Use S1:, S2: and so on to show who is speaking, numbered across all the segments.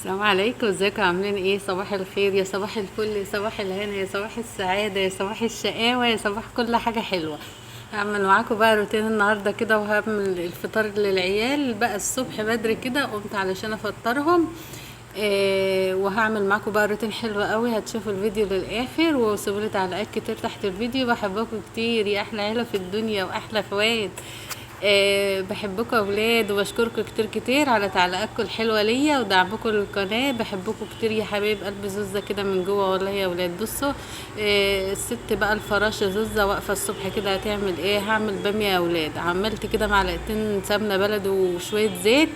S1: السلام عليكم، ازيكم؟ عاملين ايه؟ صباح الخير يا صباح الفل، يا صباح الهنا، يا صباح السعادة، يا صباح الشقاوة، يا صباح كل حاجة حلوة. هعمل معاكم بقى روتين النهاردة كده، وهعمل الفطار للعيال بقى الصبح بدري كده، قمت علشان افطرهم. وهعمل معاكم بقى روتين حلو قوي، هتشوفوا الفيديو للاخر، وسيبوا لي تعليقات كتير تحت الفيديو. بحبكم كتير يا احلى عيله في الدنيا واحلى اخوات. بحبكم يا اولاد، وبشكركم كتير كتير على تعليقاتكم الحلوة ليا ودعمكم للقناة. بحبكم كتير يا حبايب قلب زوزه كده من جوه والله يا اولاد. بصوا، الست بقى الفراشة زوزه واقفة الصبح كده هتعمل ايه؟ هعمل باميه يا اولاد. عملت كده معلقتين سمنه بلدي وشوية زيت،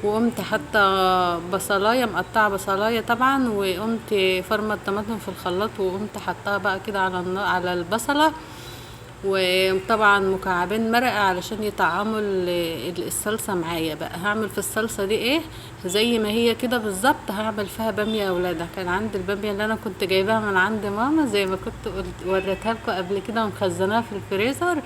S1: وقمت حاطه بصلايه، مقطعه بصلايه طبعا، وقمت فرمه الطماطم في الخلاط، وقمت حطاها بقى كده على النار على البصله، وطبعا مكعبين مرقه علشان يطعموا الصلصه معايا. بقى هعمل في الصلصه دي ايه؟ زي ما هي كده بالظبط هعمل فيها باميه يا اولاد. كان عندي الباميه اللي انا كنت جايباها من عند ماما زي ما كنت وريتها لكم قبل كده، ومخزناها في الفريزر.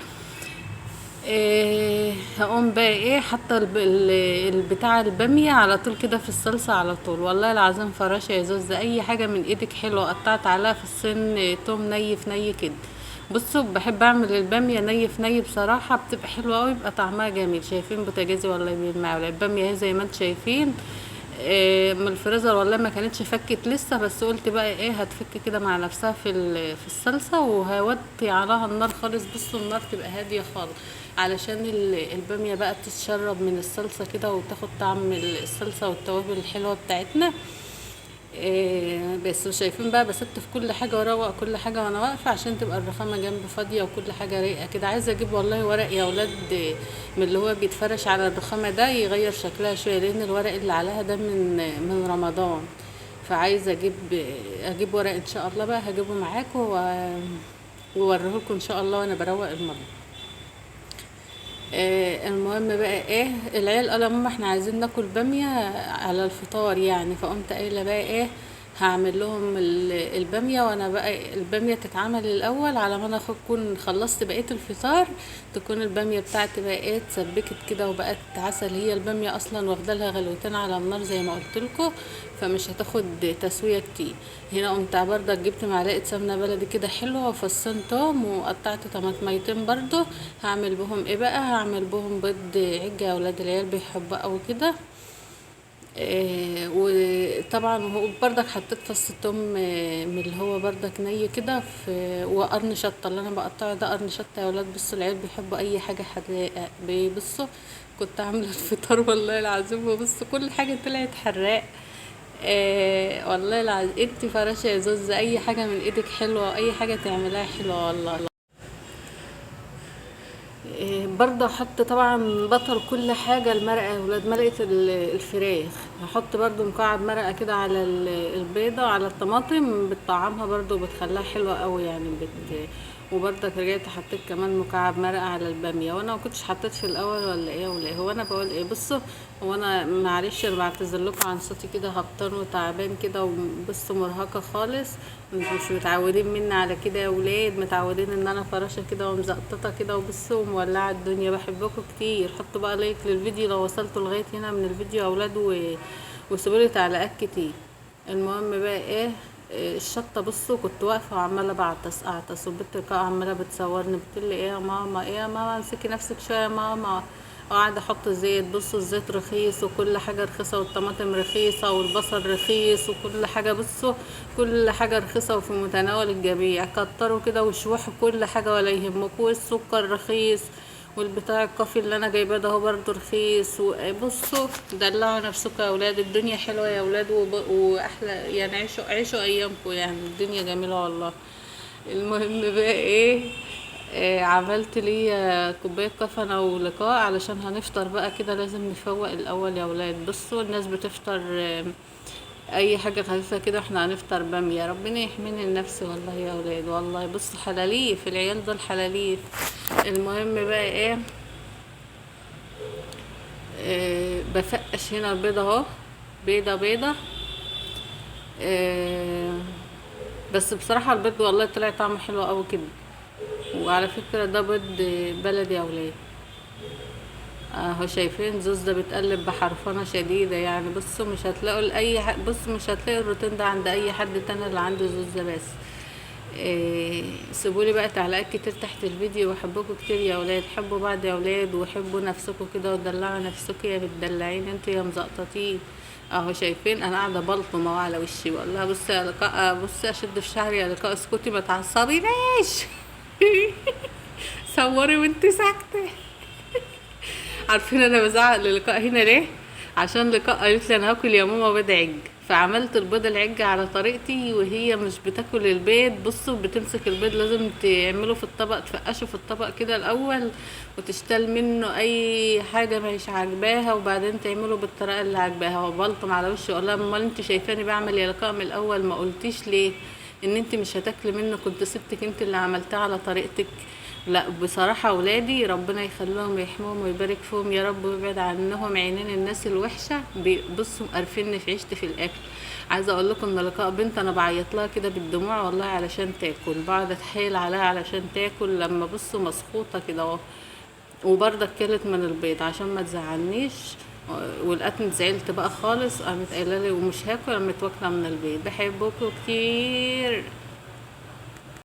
S1: هقوم بقى ايه، حاطه البتاع الباميه على طول كده في الصلصه على طول. والله العظيم فراشه يا زوز، اي حاجة من ايدك حلوة. قطعت عليها في الصين توم ني في ني كده. بصوا بحب اعمل الباميه ني في ني بصراحة، بتبقى حلوة قوي، بيبقى طعمها جميل. شايفين بوتاجازي والله بيلمع الباميه اهي زي ما انتم شايفين. من الفريزر والله ما كانتش فكت لسه، بس قلت بقى ايه، هتفك كده مع نفسها في الصلصه، وهوطي عليها النار خالص. بصوا النار تبقى هادية خالص علشان الباميه بقى تتشرب من الصلصه كده، وتاخد طعم الصلصه والتوابل الحلوة بتاعتنا. بس شايفين بقى بست في كل حاجة واروق كل حاجة وانا واقفة، عشان تبقى الرخامه جنب فاضية وكل حاجة رايقة كده. عايزه اجيب والله ورق يا اولاد من اللي هو بيتفرش على الرخامه ده، يغير شكلها شوية، لان الورق اللي عليها ده من رمضان. فعايزه اجيب ورق ان شاء الله بقى، هجيبه معاكم ووريه لكم ان شاء الله وانا بروق المطبخ. المهم بقى ايه، العيال قالوا يا ماما احنا عايزين ناكل باميه على الفطار يعني، فقمت قايله بقى ايه، هعمل لهم الباميه. وانا بقى الباميه تتعمل الاول على ما انا اكون خلصت بقية الفطار، تكون الباميه بتاعتي بقى ايه اتسبكت كده وبقت عسل. هي الباميه اصلا واخده لها غلوتين على النار زي ما قلت لكم، فمش هتاخد تسويه كتير. هنا قمت برضك جبت معلقه سمنه بلدي كده حلوة، وفصين توم، وقطعت طماطميتين برضو. هعمل بهم ايه بقى؟ هعمل بهم بيض عجة يا اولاد، العيال بيحبوه قوي كده. وطبعا هو بردك حطيت فص التوم، من اللي هو بردك ني كده في، وقرن شطه اللي انا بقطعه ده قرن شطه يا اولاد. بصوا العيال بيحبوا اي حاجة حراقه، بيبصوا كنت عامله الفطار والله العظيم، وبصوا كل حاجة طلعت حراق. والله العظيم انت فراشه يا زوز، اي حاجة من ايدك حلوة، واي حاجة تعمليها حلوة والله. برضه هحط طبعا بطل كل حاجة المرقه يا ولاد، مرقه الفراخ. هحط برضه مكعب مرقه كده على البيضة على الطماطم، بتطعمها برضه وبتخليها حلوة قوي يعني. وبرضه رجعت حطيت كمان مكعب مرقه على الباميه، وانا ما كنتش حطيت في الاول ولا ايه ولا ايه، هو انا بقول ايه؟ بصوا هو انا معلش انا بعتذر لكم عن صوتي كده هبطان وتعبان كده، وبصوا مرهقة خالص، مش متعودين مني على كده يا ولاد، متعودين ان انا فراشه كده ومزقططه كده وبصوا ومولعه الدنيا. بحبكم كتير. حطوا بقى لايك للفيديو لو وصلتوا لغاية هنا من الفيديو يا ولاد، وسيبوا لي تعليقات كتير. المهم بقى ايه، الشطه بصوا كنت واقفة وعماله بعطس اعطس، وبنت القاعة عماله بتصورني بتقول لي ايه يا ماما، ايه يا ماما، امسكي نفسك شوية يا ماما. قاعدة احط زيت، بصوا الزيت رخيص وكل حاجة رخيصة، والطماطم رخيصة والبصل رخيص وكل حاجة، بصوا كل حاجة رخيصة وفي متناول الجميع. كتروا كده وشوحوا كل حاجة ولا يهمكم. والسكر رخيص، والبتاع الكافي اللي انا جايباه ده هو برضو رخيص. وبصوا دلعوا نفسكم يا اولاد، الدنيا حلوة يا اولاد، واحلى يعني، عيشوا ايامكم يعني، الدنيا جميلة والله. المهم بقى ايه، عملت لي كوباية كافي انا ولقاء علشان هنفطر بقى كده، لازم نفوق الاول يا اولاد. بصوا الناس بتفطر، اي حاجة خفيفة كده، احنا هنفطر باميه. ربنا يحميني لنفسي والله يا اولاد، والله بصوا حلاليف العيال دول حلاليف. المهم بقى ايه، بفقش هنا البيضة اهو، بيضة بيضة. بس بصراحة البيض والله طلع طعمه حلو قوي كده. وعلى فكرة ده بيض بلدي يا اولاد. اهو شايفين زوزة بتقلب بحرفنة شديدة يعني. بصوا مش هتلاقوا لأي بصوا مش هتلاقوا الروتين ده عند اي حد تاني اللي عنده زوزة بس. سيبولي بقى تعليقات كتير تحت الفيديو، واحبكم كتير يا ولاد، حبوا بعض يا ولاد، وحبوا نفسكم كده ودلعوا نفسكم يا متدلعين انتوا يا مزقططين. اهو شايفين انا قاعدة بلطم اهو على وشي والله. بصي يا لقاء، بصي اشد في شعري يا لقاء، اسكتي ما تعصبينيش. صوري وانت ساكته. عارفين انا بزعق للقاء هنا ليه؟ عشان لقاء قالت لي انا هاكل يا ماما بيض عج، فعملت البيض العج على طريقتي وهي مش بتاكل البيض. بصوا بتمسك البيض لازم تعمله في الطبق، تفقشه في الطبق كده الاول وتشتل منه اي حاجة مش عاجباها، وبعدين تعمله بالطريقة اللي عاجباها. وبلطم على وشي اقول لها امال انت شايفاني بعمل يا لقاء من الاول، ما قلتيش ليه ان انت مش هتاكلي منه؟ كنت سبتك انت اللي عملتها على طريقتك. لا بصراحة ولادي ربنا يخليهم ويحميهم ويبارك فيهم يا رب، ويبعد عنهم عينين الناس الوحشة. بصوا قرفني في عيشتي في الأكل. عايزة أقول لكم إن لقاء بنت أنا بعيط لها كده بالدموع والله علشان تاكل، بقعد أتحايل عليها علشان تاكل لما بصوا مسخوطة كده أهو. وبرضه اكلت من البيض عشان ما تزعلنيش، ولقيتني زعلت بقى خالص، قامت قايله لي ومش هاكل، قامت واكله من البيض. بحبكم كتير.